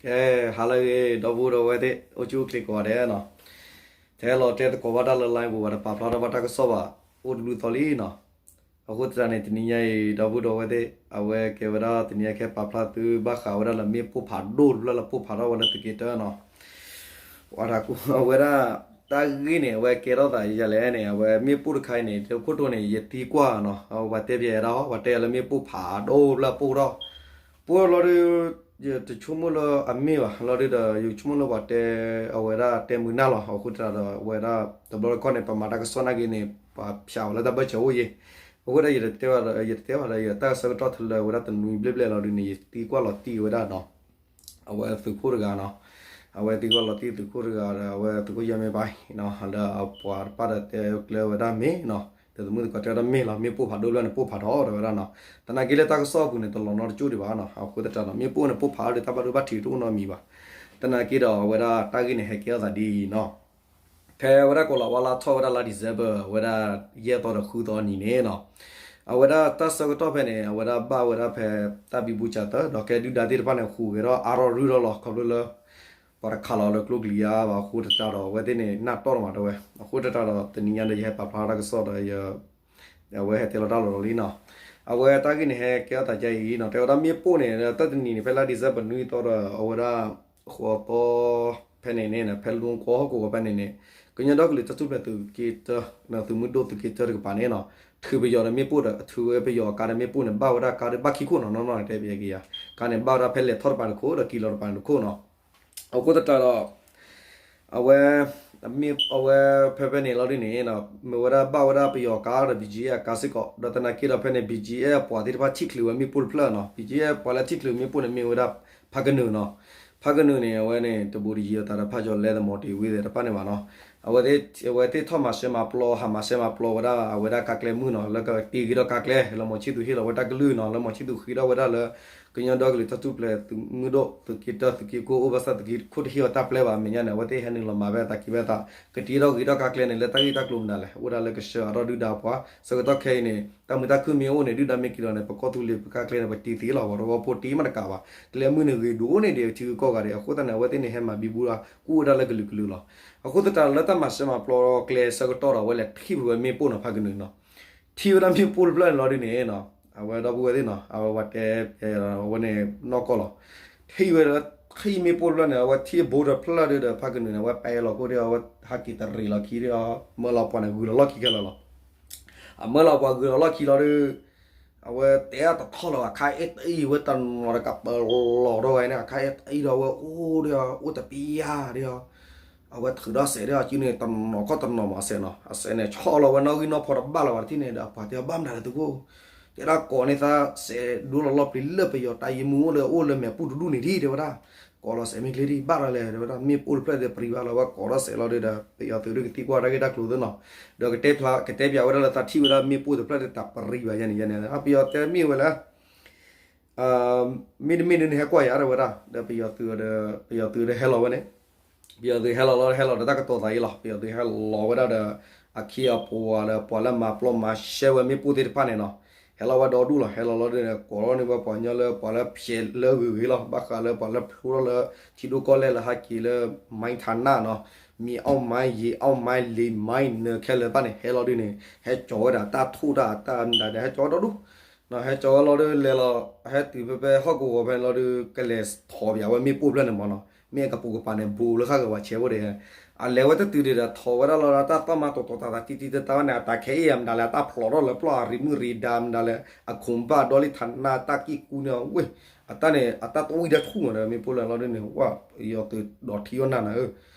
ကဲ, ဟါလၢအဂ့ၤ ဒီပုၢ်ဒီဝဲၢ်သ့ၣ် အိၣ်ဆူၣ်အိၣ်ချ့ကိးဂၤဒဲးနီၤ. ထဲလီၤတဲသကိးဘၣ်တၢ်လၢ line ပူၤဘၣ်ဒီး ပာ်ဖျါထီၣ်ဘၣ်တၢ်ကစီၣ်ဘၣ် အိၣ်တဘျုးသီလံနီၤ. အဃိသတးန့ၣ် တနံၤညါအံၤ ဒီပုၢ်ဒီဝဲၢ်သ့ၣ် အဝဲကဲဝဲဒၣ်တနံၤညါခဲပာ်ဖျါသုဘၣ်ဃးဝဲဒၣ်လၢမ့ၣ်ပိၢ်ဖးဒိၣ်တဖျၢၣ်လၢပိၢ်ဖးထီၣ်ဝဲလၢသုးက့တၢနီၤ. ဝဲဒၣ် အဝဲဒၣ် တၢ်ဂ့ၢ်န့ၣ် အဝဲကဲထီၣ်သးယလဲၣ်န့ၣ် အဝဲမ့ၣ်ပိၢ်တခါအံၤန့ၣ် တခိၣ်တိန့ၣ် ယသံကွၢ်နီၤ အဝဲပှၤတဲပျဲယၤဒၣ် ပှၤတဲယၤလၢမ့ၣ်ပိၢ်ဖးဒိၣ်တဖျၢၣ်ပိၢ်ထီၣ် ပိၢ်လီၤဒုး ယတဆိကမိၣ်လၢအမ့ၢ်ဘၣ် လီၤဒုးဒီး ယဆိကမိၣ်လၢပှၤတဲ အဝဲဒၣ်တဲမုာ်နၢ်လီၤ. အဃိသတးဒီး အဝဲဒၣ်တဘျီတခီၣ်န့ၣ် ပမၤတၢ်ကစီၣ်နာ်က့န့ၣ် ပှၤဖျါဝဲလၢတၢ်ဘၢၣ်စၢၤအိၣ်ယဲ အဃိဒီးယတတဲဘၣ်ဒီး ယတတဲဘၣ်ဒီး ယတၢ်ဆၢကတီၢ်ထီၣ်လၢအဝဲဒၣ်တနွံဘျဲၣ်ဘျဲၣ်လီၤဒုးန့ၣ် ယသံကွၢ်လီၤတံၢ်ဝဲဒၣ်နီၤ အဝဲသုးခိၣ်တဂၤနီၤ. အဝဲသံကွၢ်လီၤတံၢ်သုးခိၣ်တဂၤဒီး အဝဲသုးခိၣ်ယဲၢ်မ့ၢ်ဘၣ်နီၤ လၢအပှၤတဖၣ်ဒီးတဲကျဲဝဲဒၣ်မ့ၢ်နီၤ ဒီးသမုၣ်သကိးတဲဝဲဒၣ်မ့ၢ်လီၤ မ့ၣ်ပိၢ်ဖးဒိၣ်တဖျၢၣ်န့ၣ် ပိၢ်ဖးထီၣ်ဒီးဝဲဒၣ်နီၤ. သနာ်က့လၢတၢ်ကစီၣ်အပူၤန့ၣ် တလီၤနီတကၠိၢ်ဒံးဘၣ်နီၤ. အဃိသတးဒီး မ့ၣ်ပိၢ်န့ၣ် ပိၢ်ဖးထီၣ်ဒီးတၢ်ဘၣ်ဒိဘၣ်ထံးတအိၣ်နီတမံၤဘၣ်. သနာ်က့ဒီး အဝဲဒၣ်တၢ်ဂ့ၢ်န့ၣ် ဟဲကဲထီၣ်သးဒ်အံၤနီၤ. ဖဲဝဲဒၣ်ကိးလီၤဝါလါထီၣ်ဝဲဒၣ်လါ December ဝဲဒၣ်ယဲၢ်သီဒီးဃုသီနံၤန့ၣ်နီၤ အဝဲဒၣ်တၢ်ဆၢကတီၢ်ဖဲန့ၣ် အဝဲဒၣ်ဘၣ်ဝဲဒၣ်ဖဲတၢ်ဘံဘူစးသၢ ဒီးကဲဒုၣ်ဒါသ့ၣ်တဖၣ်န့ၣ် ဟူးဂဲၤထီၣ်အါထီၣ်ရူၢ်ထီၣ်လီၤ ခီဖျိလၢ ပှၤတခးလီၤလၢကျိကလံၤဧါဘၣ် အဃိသတးဒီး အဝဲသ့ၣ်န့ၣ် နၢ်တီၢ်တမးတဲဝဲ အဃိသတးဒီး တနံၤညါဒီး ယဟဲပာ်ဖျါတၢ်ကစီၣ်ဒီး အဝဲဟဲတဲလီၤတၢ်လီၤလီၤလံနီၤ. အဝဲတၢ်ဂ့ၢ်န့ၣ် ဟဲကဲထီၣ်သးဒ်အံၤနီၤ တဲဝဲဒၣ်မ့ၣ်ပိၢ်န့ၣ် တၢ်တနံၤန့ၣ် ဖဲလါ December နွံသီဒီး အဝဲဒၣ် ဃိးသီ ဖဲန့ၣ်န့ၣ် ဖဲလူၤကီၢ်ဟီၣ်ကဝီၤဖဲန့ၣ်န့ၣ် ကညီဒီကလုာ်တၢ်ထူၣ်ဖျဲးသုးက့တၢ သုးမုၢ်ဒိၣ်သုးက့တၢတကပၤန့ၣ်နီၤ ထုးပယီၤဒီးမ့ၣ်ပိၢ်ဒီး ထုးဝဲပယီၤအကါဒီးမ့ၣ်ပိၢ်န့ၣ် ဘၣ်ဝဲဒၣ်ကါဒီးဘၣ်ခံခိၣ်နီၤ နီၢ်နီၢ်န့ၣ်တဲပယီၤက့ၤယၤ ကါန့ၣ်ဘၣ်ဝဲဒၣ်ဖဲလဲၤထီၣ်တပၤတခိၣ်ဒီးက့ၤလီၤတပၤန့ၣ်တခိၣ်နီၤ. အဃိသတးဒီး အဝဲ အဝဲဖဲဖဲန့ၣ်လီၤဒ်န့ၣ် မ့ၢ်ဝဲဒၣ်ဘၣ်ဝဲဒၣ်ပယီၤကါဒီး ဘီကၠံအဲၣ် အကါစ့ၢ်ကီး ဒီးသနာ်က့ဒီးဖဲန့ၣ် ဘီကၠံအဲၣ် အပှၤသ့ၣ်တဖၣ်ထံၣ်ချုးဝဲမ့ၣ်ပိၢ်တဖျၢၣ်နီၤ ဘီကၠံအဲၣ် ပှၤလၢထံၣ်ချုးမ့ၣ်ပိၢ်န့ၣ်မ့ၢ်ဝဲဒၣ် ဖးကနုာ်နီၤ ဖးကနုာ်န့ၣ် အဝဲန့ၣ် တဘူးတယံၤအသးဒီးဖးကၠီၤလဲ သမီၤတ့ၢ်ဝံသ့ၣ်တဖၣ်န့ၣ်ဘၣ်နီၤ အဝဲသ့ၣ်ထီၣ်မၤစၢၤမၤပျီ ဟးမၤစၢၤမၤပျီဝဲဒၣ် အဝဲဒၣ်ကါကျဲမုၢ်နီၤ လၢကတ့ဂ့ၤထီၣ်ကါကျဲ လၢမီၤဆံၣ်သူးဟ့ၣ်လီၤဝဲတၢ်ကလုၢ်နီၤ လၢမီၤဆံၣ်သူးဃ့ထီၣ်ဝဲဒၣ်လၢ ကညီဒီကလုာ်တၢ်ထူၣ်ဖျဲးသုးမုၢ်ဒိၣ် သုးက့တၢ သုးက့ခိၣ် အိၣ်ဘၣ်ဆၣ်သုးက့ခိၣ်တဟ့ၣ်အီၤတၢ်ပျဲဘၣ် မဲာ်ညါန့ၣ် အဝဲသ့ၣ်ဟဲနုာ်လီၤမၤဝဲအသးက့ၤဝဲအသး ကတ့ထီၣ်ဂ့ၤထီၣ်ကါကျဲန့ၣ် လၢတၢ်ဂ့ၢ်တၢ်ကျိၤမနုၤလဲၣ် အိၣ်ဒၣ်လၢကဆှၢအါထီၣ်ဒုၣ်ဒါပှၤ ဆၢကတီၢ်ခဲအံၤန့ၣ် တၢ်မုာ်တၢ်ခုၣ်မ့ၢ်အိၣ်န့ၣ် ဒုၣ်ဒါမ့ၢ်က့ၤလီၤန့ၣ် ပကီၢ်သူလ့ၤပကါကျဲန့ၣ် ပတ့သ့လီၤ ပှၤတဝီဖိတ့မးတကးဘၣ် ကျဲမုၢ်န့ၣ်ဂ့ၤဒိၣ်န့ၢ်ဒံးထံဂုၤကီၢ်ဂၤဒံး အဃိသတးန့ၣ် အဝဲသ့ၣ်န့ၣ် ဟဲမၤဘံဘူဒီး ကူၣ်ဝဲဒၣ်လၢကလုာ်ကလုာ်လီၤ. အဃိသတးလၢတၢ်မၤစၢၤမၤပျီကျဲဆၢကတီၢ်ဒီး အဝဲလဲၤထံၣ်ဖုးဝဲမ့ၣ်ပိၢ်နီၤ ဖးကနုာ်နီၤ ထံၣ်ဝဲဒၣ်မ့ၣ်ပိၢ်တဖျၢၣ်န့ၣ်လီၤဒ်န့ၣ် အဝဲဒီပုၢ်ဝဲၢ်သ့ၣ်နီၤ အဝဲပှၤတဲ အဝဲန့ၣ်နီၢ်ကီၢ်လီၤ. ထံၣ်ဝဲဒၣ် ထံၣ်မ့ၣ်ပိၢ်တဖျၢၣ်န့ၣ် အဝဲထံၣ်ဘိတဖျၢၣ်ဒုးဒီး ဖးကနုာ်န့ၣ် အဝဲပဲလီၤခိၣ်ဒံး အဝဲဟးက့ၤတရံးလီၤခံဒံး မၢလီၤပှၤန့ၣ်ဂုၤလီၤလီၢ်ခံခဲလၢာ်လီၤ. အမၢလီၤပှၤဂုၤလီၤလီၢ်ခံလီၤဒုး အဝဲတဲအတထီၣ်လၢၤ အခါအဲၣ်တအံၤဝဲတနီၤတကးပလီၤထီၣ်ဝဲန့ၣ် အခါအဲၣ်တအံၤဒီး အဝဲအိၣ်ဒံး အိၣ်တပံယါဒံး အဝဲထုးဒီးစဲးဒံး အစုန့ၣ် တနီၤခီၣ်တနီၤမးအစဲးနီၤ အစဲးန့ၣ် ဆီၣ်လီၤဝဲနီၣ်ဂံၢ်နီၣ်ဖီတဘၣ်လၢၤဘၣ်တထံၣ်န့ၣ်ဒီး ပှၤတဲဘၣ်မတၤလဲၣ်သုးခိၣ် တဲဒၣ်ကိးန့ၢ်သးစဲးဒိလီၤလီၢ်ပျံၤလၢပယီၤတၢ်ယံာ်မူအိၣ်လၢအိၣ်လၢမဲာ်ပူၤတဒူၣ်န့ၣ်ဒံး တဲဝဲဒၣ် ကိးလီၤစဲးမ့ၢ်ချ့ဒံး ဘၣ်ဒီးလဲၣ် တဲဝဲဒၣ် မ့ၣ်ပိၢ်တဖျၢၣ်ဒီးပရံးဘၣ်လီၤ ဝဲကိးထီၣ်စဲးလီၤဒုးဒီး ပယီၤသုးဒုးကသံကွၢ်တၢ်ဂ့ၢ်တၢ်ကျိၤသ့နီၤ ဒီးကတဲဖျါ ကတဲပျးဝဲဒၣ်လၢသးထံၣ်ဝဲဒၣ်မ့ၣ်ပိၢ်တဖျၢၣ်ဒီးတၢ်ပရံးဘၣ်ယဲန့ၣ်ယဲန့ၣ် ပယီၤတဲမ့ၢ်ဝဲလၢ မ့တမ့ၢ်ဒုးန့ၣ် ဟဲကွၢ်ယၤ တဲဝဲဒၣ် ဒီးပယီၤသုးဒီး ပယီၤသုးဒီးဟဲလီၤဝဲန့ၣ် ပယီၤသုးဟဲလီၤလီၤ ဟဲလီၤဒီးတၢ်ကတိၤသးအံၤလီၤ ပယီၤသုးဟဲလီၤဝဲဒၣ်ဒီး အခံအပှၤဒီး ပှၤလၢမၤပျီမၤရှဲဝဲမ့ၣ်ပိၢ်သ့ၣ်တဖၣ်န့ၣ်နီၤ ဟဲလီၤဝဲဒီဒူၣ်လီၤ ဟဲလီၤလီၤဒုးန့ၣ် ကိးထီၣ်န့ၢ်ဝဲပှၤကညီလၢပှၤလၢဖျဲးလၢဂ့ၤဂ့ၤလီၤ ဘၣ်ဃးလၢပှၤလၢဖျိထီၣ်လၢ ထံဒိၣ်ကီၢ်လဲၢ်လၢဟဲက့ၤလၢ မိုင်းဌာနနီၤ မြေအောက်မိုင်း ရေအောက်မိုင်း လေမိုင်း နၢၤခဲလၢာ်တဖၣ်န့ၣ် ဟဲလီၤဒုးန့ၣ် ဟဲကၠီၤဝဲဒၣ်တၢ်ထိၣ်တၢ်အတၢ်မတၤဒီး ဟဲကၠီၤဝဲဒီဒူၣ် ဟဲကၠီၤဝဲလီၤဒုးလဲၤလီၤ ဟဲတုၤဖဲဖဲဟီၣ်ကဝီၤဖဲန့ၣ်လီၤဒုး ကလဲၤထီၣ်ပၠးဝဲမ့ၣ်ပိၢ်တဖျၢၣ်န့ၣ်မးနီၤ မ့ၢ်အကပိာ်ကပၤန့ၣ် ဘူးလၢဃၣ်ကဝၤဆဲးဖိဒံး အလဲၤဝဲတတုၤဒံးဒီး ထီၣ်ဝဲဒၣ်လီၤဒီး တၢ်သီၣ်မါတီၤတီၤတၤတၤတံတံတတၢ်ဝဲန့ၣ် အတၢ်ခဲအံၤမတၤလဲၣ် အတၢ်ဖျိးထီၣ်လၢပျီၢ်အရံမုၣ်ရံဒါမတၤလဲၣ် အခိၣ်ဘၣ်ဒီလံ ဌာန တၢ်ကံၢ်ကူန့ၣ် ဝ့ၢ် အတၢ်န့ၣ် အတၢ်တဝံၣ်တၢ်ထူၣ်မးဒီး မ့ၣ်ပိၢ်လၢလီၤဒုးန့ၣ် ဝဲ ပယီၤသုးဒီးထံဝဲနၤနၤဧၢ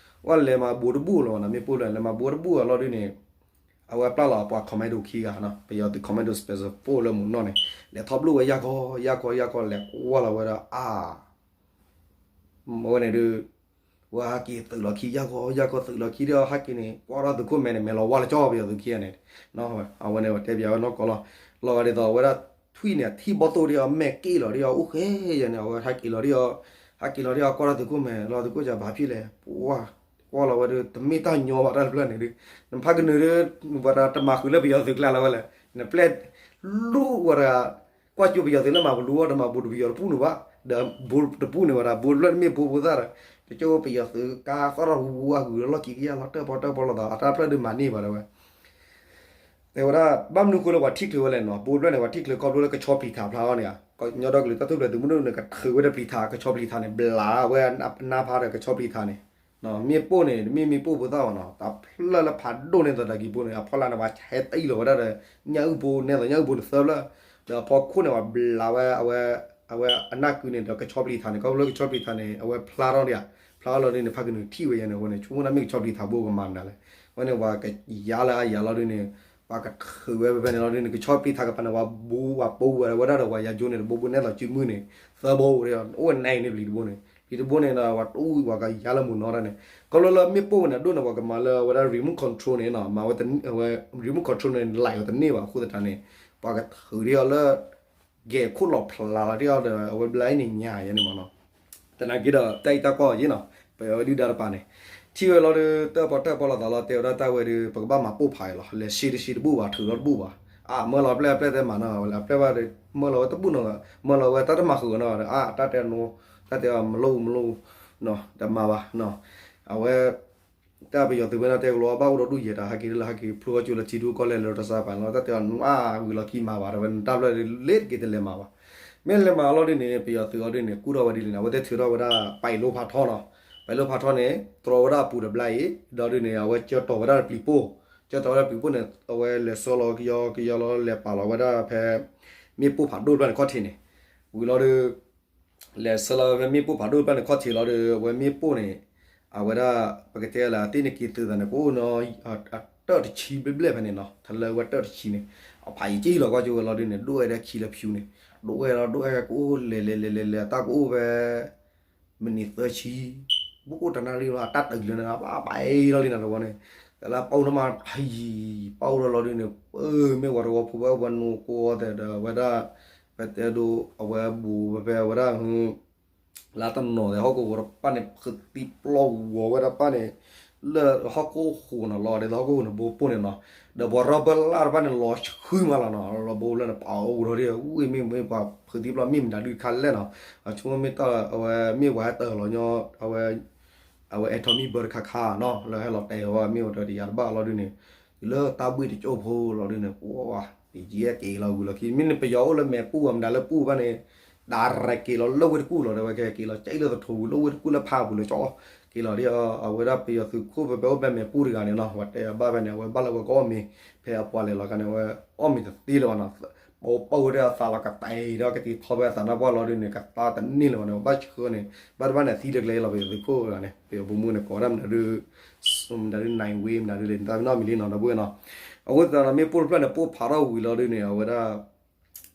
ဝဲလဲၤမၤဘူးတဘူၣ်လီၤမးနီၤ မ့ၣ်ပိၢ်လၢ လဲၤမၤဘူးတဘူၣ်အလီၤဒုးန့ၣ် အဝဲပျၢ်လီၤအပှၤ commando ခံဂၤနီၤ ပယီၤသုး commando special force လၢမုၢ်နီၢ်န့ၣ် လဲၤထီၣ်ဘျုးဝဲယၢ်ကီၢ် ယၢ်ကီၢ် ယၢ်ကီၢ် လဲၤကွၢ်လီၤဝဲဒီး အါ အဝဲန့ၣ်ဒုး ဝဲဟဲက့ၤသုးလီၤခံ ယၢ်ကီၢ် ယၢ်ကီၢ် သုးလီၤခံဒီး ဟဲက့ၤန့ၣ် ကွၢ်ထီၣ်သုးခိၣ်မဲာ်န့ၣ် မဲာ်လီၤဝါလၢကၠီ ပယီၤသုးခံဂၤန့ၣ် အဝဲန့ၣ် ပတဲပျးဝဲနီၢ်ကီၢ်လီၤ လီၤဂာ်ဒ်သိး အဝဲဒၣ်ထွံၣ်န့ၣ် အထံၣ်ဘီၣ်သိၣ်ဒံးအီၤ မဲာ်က့ၤလီၤဒံးအီၤ အိၣ်ဃဲယဲန့ၣ် အဝဲဟဲက့ၤလီၤဒံးအီၤ ဟဲက့ၤလီၤဒံးအီၤ ကွၢ်ထီၣ်သုးခိၣ်မဲာ် လီၤသုးခိၣ်စၢ်ဘၣ်ဖံးလဲၣ် ပှၢ် ကွၢ်လီၤဝဲဒုး တမ့ၢ်တၢ်ညီဘၣ်တၢ်တဖျၢၣ်န့ၣ်ဒုး နဖးကနုာ်ဒုး ဝဲဒၣ်တမၤဃုာ်လၢပယီၤသုးကျါလီၤဝဲလဲၣ် နပျဲၢ်လူဝဲဒၣ် ကွၢ်ကၠိပယီၤသုးလၢမၤပလူၤအီၤ တမၤဘူးတပယီၤတပူၤန့ၣ်ဘၣ် ဒီးဘိတပူၤန့ၣ်ဝဲဒၣ် ဘိတဖျၢၣ်တမ့ၢ်ဘိဖိသၣ်ဒီး တကၠိပယီၤသုးကါသီၣ်ထီၣ်ဝူဝူအဂုၤလီၢ်ခံကယၢ်လီၤ တၢၣ်ပီတၢၣ်ပီလီၤသး အတၢ်ဖျၢၣ်ဒုးမၤန့ၢ်ဘၣ်ဒၣ်ဝဲ တဲဝဲဒၣ် ဘၣ်မနုၤဃိလၢပှၤထံၣ်ချုးဝဲလဲၣ်နီၤ ဘိတဖျၢၣ်န့ၣ် ပှၤထံၣ်ချုးခီဖျိလၢကဆီပျံၤထးဖျါအီၤန့ၣ် ကညီဒီကလုာ်တၢ်ထူၣ်ဖျဲးသုးမုၢ်ဒိၣ်န့ၣ် ကထုးဝဲဒီးပျံၤထး ကဆီပျံၤထးန့ၣ် ဘျးဝဲအနါဖးဒီးကဆီပျံၤထးန့ၣ် မ့ၣ်ပိၢ်န့ၣ် တမ့ၢ်မ့ၣ်ပိၢ်ဖိသၣ်ဘၣ်နီၤ တၢ်ဖျၢၣ်လၢဖးဒိၣ်န့ၢ်သီးတၢ်ကံၤဖိန့ၣ် အဖီလာ်န့ၣ် ပှၤဟဲတအံၣ်လီၤဝဲဒၣ်ဒီး ညၣ်အုၣ်ဖိ နဲသိးညၣ်အုၣ်ဖိန့ၣ်သၢဖျၢၣ် ဒီးအဖီခိၣ်န့ၣ် ပှၤဘျးဝဲ အဝဲ အဝဲအနၢ်ကုန့ၣ်ဒီးကဆီပျံၤထးန့ၣ် ခီဖျိကဆီပျံၤထးန့ၣ် အဝဲဖျါထီၣ်ဒံးဧါ ဖျါထီၣ်လီၤဒုးန့ၣ် ဖးကနုာ်ထံၣ်ဝဲယဲန့ၣ် အဃိန့ၣ် ဆိကမိၣ်ဒၣ်မ့ၢ်ကဆီပျံၤထးဘိကမၤမနုၤလဲၣ် အဃိန့ၣ် ပှၤကယါလၢအယါလီၤဒုးန့ၣ် ပှၤကထုးဝဲဖဲဖဲန့ၣ်လီၤဒုးန့ၣ် ကဆီပျံၤထးကပၤန့ၣ် ပှၤဘိပှၤပိဝဲဒၣ်ဒီး ပှၤယါကၠိန့ၣ် တဘိဘိနဲသိးစုမုၢ်န့ၣ် သၢဘိဝဲ အိၣ်ဝဲနၤအံၤန့ၣ် ပျံၤတဘိန့ၣ် ပျံၤတဘိန့ၣ်ဒီး ပှၤတအူပှၤကယါလၢမုၢ်နီၢ်တၢ်န့ၣ် ခီဖျိလၢမ့ၣ်ပိၢ်ဝဲန့ၣ်ဒိၣ်န့ၣ် ပှၤကမၤလၢအဝဲဒၣ် remote control န့ၣ်နီၤ မၤဝဲ remote control န့ၣ် လဲၤဝဲတန့ၢ်ဘၣ်အဃိသတးန့ၣ် ပှၤကထုးဒံးအီၤလၢ ဂဲၤခိၣ်လီၤဖျးလီၤဒံးအီၤဒီး အဝဲဘျါအံၤန့ၣ်ညါယဲန့ၣ်မ့ၢ်နီၤ သနာ်က့ဒီး တၢ်အံၤတၢ်ကွၢ်ယဲနီၤ ပဝဲဒုၣ်ဒါတပၤန့ၣ် ထံၣ်ဝဲလီၤဒုး တၢၣ်ပီတၢၣ်ပီလီၤသးလီၤ တဲဝဲဒၣ်တၢ်ဝဲဒုး ပကဘၣ်မၤပိၢ်ဖးအံၤလီၤ လဲၤရှ့တရှ့တဘူၣ်ဘၣ် ထုးထီၣ်တဘူၣ်ဘၣ် အါ မၢလီၤအပျဲၢ်အပျဲၢ်တဲမၤနီၤ အပျဲၢ်ဘၣ် မၢလီၤဝဲတဘူၣ်နီၤ မၢလီၤဝဲတၢ်တမၤဃုာ်နီၤ အါ တၢ်တဲနီၤ တၢ်တဲမလိၣ်မလိၣ် တမၤဘၣ် အဝဲ တၢ်ပယီၤသုးဝဲဒၣ်တဲကလီၤ ဘၣ်အိၣ်ဒီးဒူၣ်ယဲတၢ် ဟဲက့ၤလၢဟဲက့ၤဖျိအီၣ်ကၠိလၢထံဒူၣ်ကီၢ်လဲၢ်လၢတၢ်စၢ်ပာ်လီၤ တၢ်တဲအီၤနွံအါဝံၤလီၤခံမၤဘၣ် တဝဲနတၢ်ဖျၢၣ်လ့တက့ၤတလဲၤမၤဘၣ် မ့ၢ်လဲၤမၤအီၤလီၤဒုးန့ၣ် ပယီၤသုးအီၤဒုးန့ၣ် ကူၣ်ထီၣ်ဝဲဒ်လဲၣ်န့ၣ် အဝဲသ့ၣ်ထုးထီၣ်ဝဲဒၣ် ပာ်အ့ၣ်လိဖးထီနီၤ ပာ်အ့ၣ်လိဖးထီန့ၣ် တြီဝဲဒၣ်အပူၤတဘျီအံၤ ဒီးဒုးန့ၣ် အဝဲကၢတီၤဝဲဒၣ်ပျံၤပိၢ် ကၢတီၤဝဲဒၣ်ပျံၤပိၢ်န့ၣ် အဝဲလဲၤဆှၢလီၤကယီကယီလီၤ လဲၤပာ်လီၤဝဲဒၣ်ဖဲ မ့ၣ်ပိၢ်ဖးဒိၣ်တဖျၢၣ်န့ၣ်ခီၣ်ထံးန့ၣ် ဝံၤလီၤဒုး လဲၤဆှၢလီၤဖဲမ့ၣ်ပိၢ်ဖးဒိၣ်တဖျၢၣ်န့ၣ်ခီၣ်ထံးလီၤဒီး အဝဲမ့ၣ်ပိၢ်န့ၣ် အဝဲဒၣ် ပကတဲလၢအသ့ၣ်န့ၣ်က့ၤသုးသးန့ၣ် ကအိၣ်နီၤ အတၢၢ်တဆံဘျဲၣ်ဘျဲၣ်ဖဲန့ၣ်နီၤ ထလၢဝဲတၢၢ်တဆံန့ၣ် အဖးယံာ်က့လီၤကွၢ်ကၠိဝဲလီၤဒုးန့ၣ် ဒိၣ်ဝဲဒၣ်ခံလၢဖၠူန့ၣ် ဒိၣ်ဝဲလီၤဒိၣ်ဝဲကအိၣ်လဲၤလဲၤလဲၤလဲၤလဲၤ အတၢ်ကအိၣ်ဖဲ မံးနံးသၢဆံ ဘူးကအိၣ်တနၣ်ရံၣ်လီၤ အတၢ်တၢၢ်လၢန့ၣ် ဘၣ်ဘၣ်အံၤလီၤလံနီၤတဝီန့ၣ် တလၢပအိၣ်ထီၣ်မးဟံၣ် ပအိၣ်ထီၣ်လီၤဒုးန့ၣ် ပမ့ၢ်ဝဲတဝီဖိဖဲအဝဲနိကိးအီၤသဲးဒီးအဝဲဒၣ် ပတဲဒိ အဝဲဘူးဖဲအဝဲဒၣ် လၢတနီၤသဲးဟီၣ်ခိၣ်ဖိတပၣ်န့ၣ် ဖုးသံပျီဝီၤဝဲဒၣ်ပၣ်န့ၣ် လၢဟီၣ်ခိၣ်ဟူးနီၤလီၤဒ်သိးဟီၣ်ခိၣ်ဟူးန့ၣ်ဘိပိၢ်န့ၣ်နီၤ ဒီးပှၤရီဘၢလၢ်တပၣ်န့ၣ် လီၤဆှံမးလီၤနီၤ လီၤဘိလၢန့ၣ် ပအိၣ်ထီၣ်ဒ် ဝ့ၢ်မ့ၢ်မ့ၢ်ပှၤဖုးသံပျီမ့ၢ်မတၤဒုးတခါလဲၣ်နီၤ အဆိကမိၣ်မ့ၢ်တၢ်အဝဲမ့ၢ်ပှၤဟဲတၢၢ်လီၤညီ အဝဲအဲၣ်ထီၣ်မံဘၢတခါခါနီၤ လၢဟဲလီၤတဲာ်ဝဲမ့ၢ်ဝဲဒီးတယၤတဘၣ်လီၤဒုးန့ၣ် တုၤလၢတၢ်ဘှ့ၣ်တကၠိဖိလီၤဒုးန့ၣ် ပှၤ ပယီၤက့ၤလီၤဝံၤလီၤခံ မ့ၢ်န့ၣ်ပယီၤအိၣ်လၢမဲာ်ပူၤဝဲမတၤလၢပူၤဘၣ်န့ၣ် ဒၣ်ရဲၣ်က့ၤလီၤလၢဝ့ၢ်တကူၣ်လီၤ တဲဝဲက့ၤလီၤကဲလၢသထူဝံၤလၢဝ့ၢ်တကူၣ်လၢဖးပူၤလၢကၠီ က့ၤလီၤဒ် အဝဲဒၣ်ပယီၤသုးခိၣ်ဖဲဖဲအိၣ်ဖဲမဲာ်ပူၤတဂၤန့ၣ်နီၤ ပှၤတဲအဘၣ်ဖဲန့ၣ် အဝဲဘၣ်လၢဝဲကအီၣ်မ့ၤ ဖဲအပှၤလဲၤလီၤခါန့ၣ် အဝဲအီၣ်မ့ၤတသ့လၢၤဘၣ်နီၤ ပပၢၢ်ဝဲဒၣ်အသးလီၤကတဲာ်ဒီးကသံၣ်ထီၣ်ဖဲအသးနါပှၢ်လီၤဒုးန့ၣ် ကသါတန့ၢ်လၢၤဘၣ်န့ၣ် ဘၣ်ဆှၢန့ၣ် ဘၣ်တဘၣ်န့ၣ်သံတကျဲလီၤ ပယီၤသုးခိၣ်တဂၤန့ၣ် ပယီၤဖိမုၣ်န့ၣ် ကိးဝဲဒၣ်မတၤဒုး မတၤဒုး နံၣ်ဝ့ မတၤဒုးလဲၣ် နတၢ်နီတမံၤလံနီၤ ဒီပုၢ်ဝဲၢ်နီၤ အဃိသတးဒီးမ့ၣ်ပိၢ်တဖျၢၣ်န့ၣ် ပိၢ်ဖးထီၣ်ဝံၤလီၤဒုးန့ၣ် အဝဲဒၣ်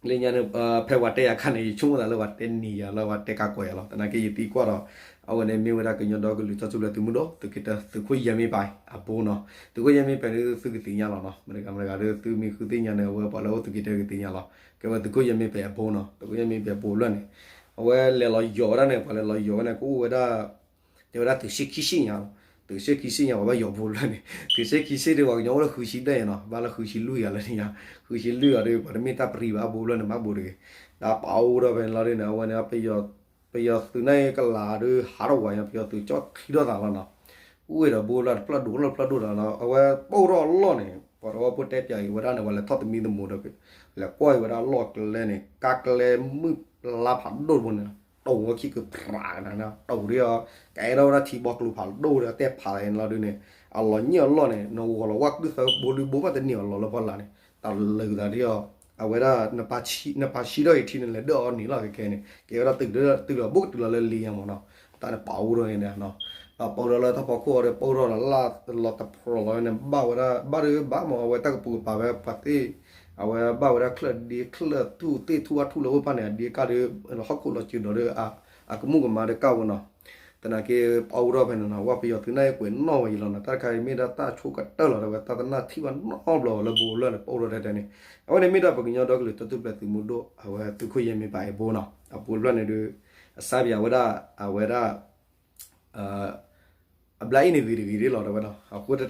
လၢညါန့ၣ် ဖဲပှၤတဲယၤခါန့ၣ် ယဆိကမိၣ်သးလၢပှၤတဲနံၤယၤလၢပှၤတဲကးကွဲးယၤလီၤ သနာ်က့ယသံကွၢ်ဒီး အဝဲန့ၣ်မ့ၢ်ဝဲဒၣ်ကညီဒီကလုာ်တၢ်ထူၣ်ဖျဲးသုးမုၢ်ဒိၣ် သုးခိၣ်ယဲၢ်မ့ၢ်ပာ်အဘိနီၤ သုးခိၣ်ယဲၢ်မ့ၢ်ပာ်ဒုးသုကသ့ၣ်ညါလီၤနီၤ မတၤဂၤမတၤဂၤဒုးသုမံၤဃုသ့ၣ်ညါန့ၣ် အဝဲပှၤလၢအိၣ်သုးက့တၢၢ်ကသ့ၣ်ညါလီၤ ကဲဝဲသုးခိၣ်ယဲၢ်မ့ၢ်ပာ်အဘိနီၤ သုးခိၣ်ယဲၢ်မ့ၢ်ပာ်အဘိတဖျၢၣ်န့ၣ် အဝဲလဲၤလီၤယီၤဝဲဒၣ်န့ၣ် ပှၤလဲၤလီၤယီၤဝဲန့ၣ် ကအိၣ်ဝဲဒၣ် တဲဝဲဒၣ်သုးဆ့ခံဆ့ညါလီၤ သုးဆ့ခံဆ့ညါ ပှၤဘၣ်ယီၤဘိတဖျၢၣ်န့ၣ် သုးဆ့ခံဆ့ဒုး ပှၤကညီအိၣ်လၢဃုဆံဘျဲၣ်ညါနီၤ ဘၣ်လၢဃုဆံလွံၢ်ယၤလၢန့ၣ်ညါ ဃုဆံလွံၢ်ယၤဒုး ပှၤတမ့ၢ်တၢ်ပြံဘၣ်အဘိတဖျၢၣ်န့ၣ် မၤဘိတဂ့ၤ ဒီးပာ်အိၣ်ထီၣ်ဖဲန့ၣ်လီၤဒုးန့ၣ် အဝဲန့ၣ် ပယီၤသုးန့ၣ်ကလၤဒုးဟးထီၣ်ဝဲညါ ပယီၤသုးကၠီၣ်ခံထီၣ်သးလီၤနီၤ အိၣ်ဝဲဒီးဘိတဖျၢၣ်တဖျၢၣ်ဒိၣ်လၢတဖျၢၣ်ဒိၣ်ဒီး အဝဲပိၢ်ထီၣ်အလီၢ်န့ၣ် ပှၤတဝီဖိတဲပၠးအံၤဝဲဒၣ်န့ၣ် ပှၤလဲၤထီၣ်သမံသမိးဒီး လဲၤကွၢ်အံၤဝဲဒၣ်အလီၢ်ကျဲန့ၣ် ကါကျဲမုၢ်လါဖးဒိၣ်တဘိန့ၣ် တိၢ်ဝဲခံကပြးန့ၣ် တိၢ်ဒုး ကအဲၣ်ဒိးဝဲဒၣ်ထံဘီကျိၤဖးဒိၣ်ဒီးတဲဖးလီၤန့ၣ်လီၤဒုးန့ၣ် အလီၤညၣ်အလီၢ်န့ၣ် နဂီၤလီၤဝၣ်ကုၢ်သၢဘိဒုးဘိဘၣ်တန့ၢ်အလီၢ်လၢဖီလာ်န့ၣ် တၢ်လၢာ်သးဒုး အဝဲဒၣ် နပၢ်ဆံထီၣ်အံၤထံန့ၣ် လဲၤဒၢၣ်အီၤန့ၣ်လီၤ ခဲခဲန့ၣ် ကဲဝဲဒၣ်တုၤလီၤ ဘိၣ်ကတုၤလီၤလၢလံညါမ့ၢ်နီၤ တၢ်န့ၣ်ပာ်အိၣ်ထီၣ်န့ၣ် ပာ်အိၣ်ထီၣ်လၢတၢ်ဖီခိၣ်အီၤဒီး ပာ်အိၣ်ထီၣ်လီၤလၢလီၤတပြီၤလီၤန့ၣ် ဘၣ်ဝဲဒၣ် ဘၣ်ဒုးဘၣ်မ့ၢ် အဝဲတၢ်ကပိာ်ကပၤဝဲပှၤသ့ၣ် အဝဲဘၣ်ဝဲဒၣ်ချၢၣ်ဒ့ချၢၣ်ထူၣ်သ့ၣ်ထူၣ်အါထူၣ်လၢအိၣ်တဖၣ်န့ၣ် အဒ့ကၢ်ဒုး ဟီၣ်ခိၣ်လီၤစၢၤဒီးဒုး အကမူၣ်ကမၣ်ဒုးကၢ်ဝဲနီၤ သနာ်က့ပာ်အိၣ်ထီၣ်ဖဲန့ၣ်နီၤ ဝဲပယီၤသုးန့ၣ်ကွဲးနီၣ်ဝဲယံၤလီၤနီၤ တၢ်တခါအံၤမ့ၢ်ဒၣ်တၢ်ဆိကတၢၢ်လီၤ တဝဲတၢ်သနၢ်ထံၣ်ဘၣ်နီတဘျီလၢဘိလၢန့ၣ် ပာ်အိၣ်ထီၣ်တဲတဲန့ၣ် အဝဲန့ၣ်မ့ၢ်ဒၣ်ပကညီဒီကလုာ်တၢ်ထူၣ်ဖျဲးသုးမုၢ်ဒိၣ် အဝဲသုးခိၣ်ယဲၢ်မ့ၢ်ပာ်အဘိနီၤ အဘိတဖျၢၣ်န့ၣ်ဒုး အစါပယၤဝဲဒၣ် အဝဲဒၣ် အဘျါအံၤန့ၣ်ဂ့ၤတဂ့ၤဒ်လီၤတဲဝဲနီၤ အဃိသတး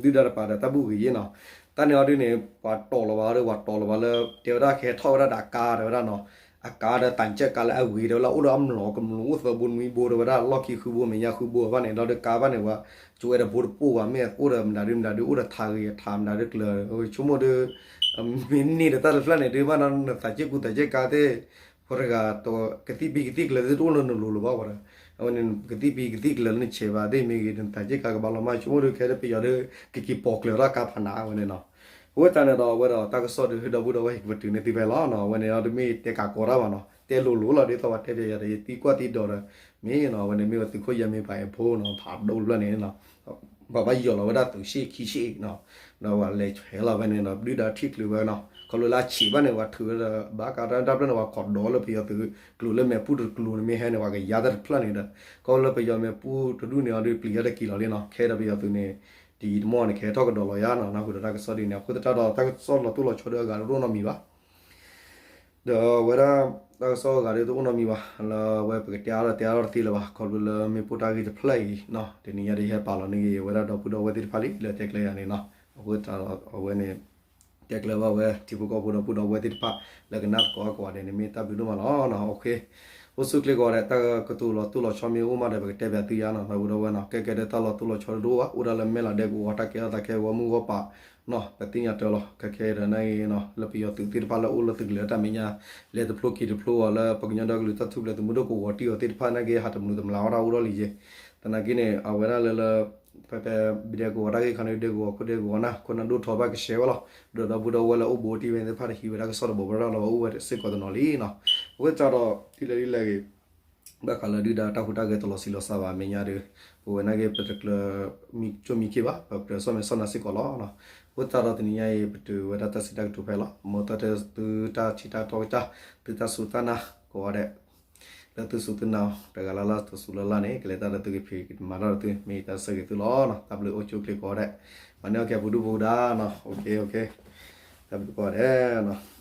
ဒီး ဒုၣ်ဒါတပၤဒီးတၢ်ဘူၣ်ဂ့ၤယ့ၣ်နီၤ တၢ်န့ၣ်အီၤဒုးန့ၣ် ပှၤတီၢ်လီၤဘၣ်ဒီး ပှၤတီၢ်လီၤဘၣ်လၢ တဲဝဲဒၣ်ကဟဲထီၣ်ဝဲဒၣ်ဒီးအကါတဲဝဲဒၣ်နီၤ အကါဒီးတၢ်ကၢကါလၢအဂ့ၤဒီးလၢအအိၣ်ဒီးအမျိာ်ကမျိာ်အိၣ်သၢဘိနွံဘိဒီးဝဲဒၣ်လီၢ်ခံဃုဘိမဲာ်ညါဃုဘိဘၣ်န့ၣ် ဒီးဒုးကါဘၣ်န့ၣ်ဝဲ ကၠိဝဲဒီးဘိတပိၢ်ဘၣ် မ့ၢ်အိၣ်ဒီးမတၤဒုမတၤဒု အိၣ်ဒီးထးဂ့ၤထးမတၤဒုကျၢၤ ဆိကမိၣ်ဒု မ့ၢ်န့ၢ်ဒီးတၢ်တဖျၢၣ်န့ၣ်ဒုဘၣ်နီၤ နသးက့ၢ်ကူသးက့ၢ်ကါသ့ၣ် ဖီတဂၤ ကသံၣ်ပံၢ်ကသံၣ်ကျၢၤသ့ၣ်တအိၣ်လၢနလိၤလၢၤဘၣ်ဝဲဒီး အဝဲန့ၣ် ကသံၣ်ပံၢ်ကသံၣ်ကျၢၤလၢနဆဲးဘၣ်သ့ၣ်မ့ၢ်ဂ့ၤ နသးက့ၢ်ကါကဘၣ်လီၤမၢ် ဆိကမိၣ်ဒုခဲဒီးပယီၤဒု ကက့ၤပိာ်ကျၢၤထီၣ်ကါဖးနးဝဲန့ၣ်နီၤ အဃိသတးန့ၣ်ဒီး အဝဲဒီးတၢ်ကစီၣ်ဒု ဒီပုၢ်ဒီဝဲၢ်ဟံၣ်ကပတုာ်န့ၢ်သုဖဲလီၤနီၤ အဝဲန့ၣ်ဒီးတမ့ၢ်တဲကးကီတၢ်ဘၣ်နီၤ တဲလိၤလိၤလီၤ ဒ်သိးပှၤတဲပယီၤဒီး ယသံကွၢ်သံဒိးဒီး မ့ၢ်နီၤ အဝဲန့ၣ်မ့ၢ်ဝဲသုးခိၣ်ယဲမ့ၢ်ပှၤအဲၣ်ဖိနီၤ ဖးဒိၣ်တဖျၢၣ်န့ၣ်နီၤ ပှၤဘၣ်ယီၤလီၤဝဲဒၣ်သုးဆံၣ်ခံဆံၣ်နီၤ ဒီးပှၤလဲၤဆဲးလီၤဝဲန့ၣ်ဒီး ဒုၣ်ဒါထံၣ်ချုးဝဲနီၤ ခီဖျိလၢအဆံးဘၣ်န့ၣ် ပှၤထုးဝဲဒီး ဘၣ်ကးတၢ်တဖျၢၣ်န့ၣ် ပှၤခိးဒီးလၢပယီၤသုးကျိၤလၢမဲာ်ပူၤတကျိၤန့ၣ် မ့ၢ်ဟဲန့ၣ် ပှၤကယါတၢ်တဖျၢၣ်န့ၣ်ဒီး ခီဖျိလၢပယီၤမဲာ်ပူၤတဒူၣ်န့ၣ်အီၤဒုး ပျံၤယါတက့ၤလီၤလံနီၤ ခဲဒီးပယီၤသုးန့ၣ် တယံာ်တမီၢ်န့ၣ် ကဟဲထီၣ်ကဒီးလီၤယါနီၤ နၢ်ဟူဒီးတၢ်ကစီၣ်ဒ်န့ၣ် အဃိသတးဒီး တၢ်ကစီၣ်လီၤတိၢ်လီၤဆီဒုအဂၤတအိၣ်နီတမံၤဘၣ် ဒီးအဝဲဒၣ် တၢ်ကစီၣ်အဂၤဒုတအိၣ်နီတမံၤဘၣ် လၢအဝဲပကတဲအါထီၣ်တဲအါထီၣ်တသ့လၢၤဘၣ် ခီဖျိလၢမ့ၢ်ပိၢ်တၢ်ဂ့ၢ်တဖျၢၣ်အံၤနီၤ တနံၤညါဒုးဟဲပာ်လီၤန့ၢ်ဂ့ၤ အဝဲဒၣ်ဒီပုၢ်ဒီဝဲၢ်သ့ၣ်တဖၣ်လံ လၢတဲကျဲယၤန့ၣ်နီၤ အဃိသတးဒီးအဝဲန့ၣ် တဲကျဲဘၣ်ဝဲ ထံဖိကီၢ်ဖိဒီပုၢ်ဒီဝဲၢ်သ့ၣ်တဖၣ် လၢကနၣ်သကိးအကိးဂၤဒဲးန့ၣ် မ့ၢ်တၢ်ဘျုးဒိၣ်မးလီၤနီၤ အိၣ်ဆူၣ်အိၣ်ချ့ကိးဂၤဒဲး တၢ်ကတိၤလီၤတိၢ်လီၤဆီမ့ၢ်အိၣ်မးဒီး ပကတဲပၠးသုယါနီၤ ဒီပုၢ်ဒီဝဲၢ်နီၤ ကဲကဲဒီးတၢ်လီၤတိၢ်လီၤဆီတအိၣ်ဘၣ် အိၣ်ဒၣ်လၢမဲာ်လၤဒဲကဝီၤ တၢ်ကဲထီၣ်သးခဲဂီၤမုၢ်ဂီၤပာ်နီၤ ပသ့ၣ်ညါတၢ်လီၤ ခဲခဲဒီးန့ၣ်နီၤ လၢပယီၤသုးသ့ၣ်တဖၣ်လၢအိၣ်လၢသုးကလၢၤတၢ်မဲာ်ညါ လဲၤတဖျိက့ၤတဖျိအီၤလၢပကညီဒီကလုာ်တၢ်ထူၣ်ဖျဲးသုးမုၢ်ဒိၣ်ကဝီၤတံၢ်အီၤသ့ၣ်တဖၣ်န့ၣ်က့ ဟးတမျုးတမျးဝဲဒၣ်အိၣ်ထီၣ်လံယဲ သနာ်က့န့ၣ် အဝဲဒၣ်လၢလၢ ဖဲဖဲ ဘံဒဲကဝီၤတၢ်ဂ့ၢ်ခါန့ၣ် ဒဲကဝီၤခိၣ်ဒဲကဝီၤနၢ် ခိၣ်နၢ်ဒိၣ်ထီၣ်ဘၣ်ကဆှဲဝဲလီၤ ဒီးဒီပုၢ်ဒီဝဲၢ်လၢအိၣ်ဘူးအိၣ်တံၢ်ဝဲသ့ၣ်တဖၣ်တဟံးဝဲဒၣ်ကစီၣ်တဘိးဘၣ်လီၤ အအိၣ်ဝဲစ့ၢ်ကီးတနီၤလံနီၤ အဃိသတးဒီး ဒ်လဲၣ်ဒ်လဲၣ်ဂ့ၤ ဘၣ်ဃးလၢဒုၣ်ဒါတၢ်ဟူးတၢ်ဂဲၤတလီၤဆံးလီၤစှၤဘၣ် မဲာ်ညါဒီး ပဝဲန့ၣ်က့ ပတကျၢၤ ကၠိမံခ့ဘၣ် ပကြၢးဆီၣ်မဲာ်ဆီၣ်နါစ့ၢ်ကီးလီၤ အဃိသတးဒီးတနံၤညါအံၤ ပတုၤဝဲဒၣ်တၢ်စံးတၢ်ကတိၤဖဲလီၤ မ်တၢ်တဲသုတၢ်ထံတၢ်တီကစၢ် သုတၢ်စူၢ်တၢ်နာ်ကိးဂၤဒဲး လၢသုစူၢ်သုနာ် တဂၤလၢ်လၢ်တစူၢ်လၢ်လၢ်န့ၣ် ကလဲၤတၢ်လၢသုကဖံးကမၤတၢ်လၢသု မ့ၢ်တၢ်ဆၢဂ့ၤသုလီၤနီၤ တၢ်ဘျုးအိၣ်ဆူၣ်အိၣ်ချ့ကိးဂၤဒဲး မၤန့ၢ်အီၣ်ကဲပူၤဒူပူၤဒါနီၤ တၢ်ဘျုးကိးဂၤဒဲးနီၤ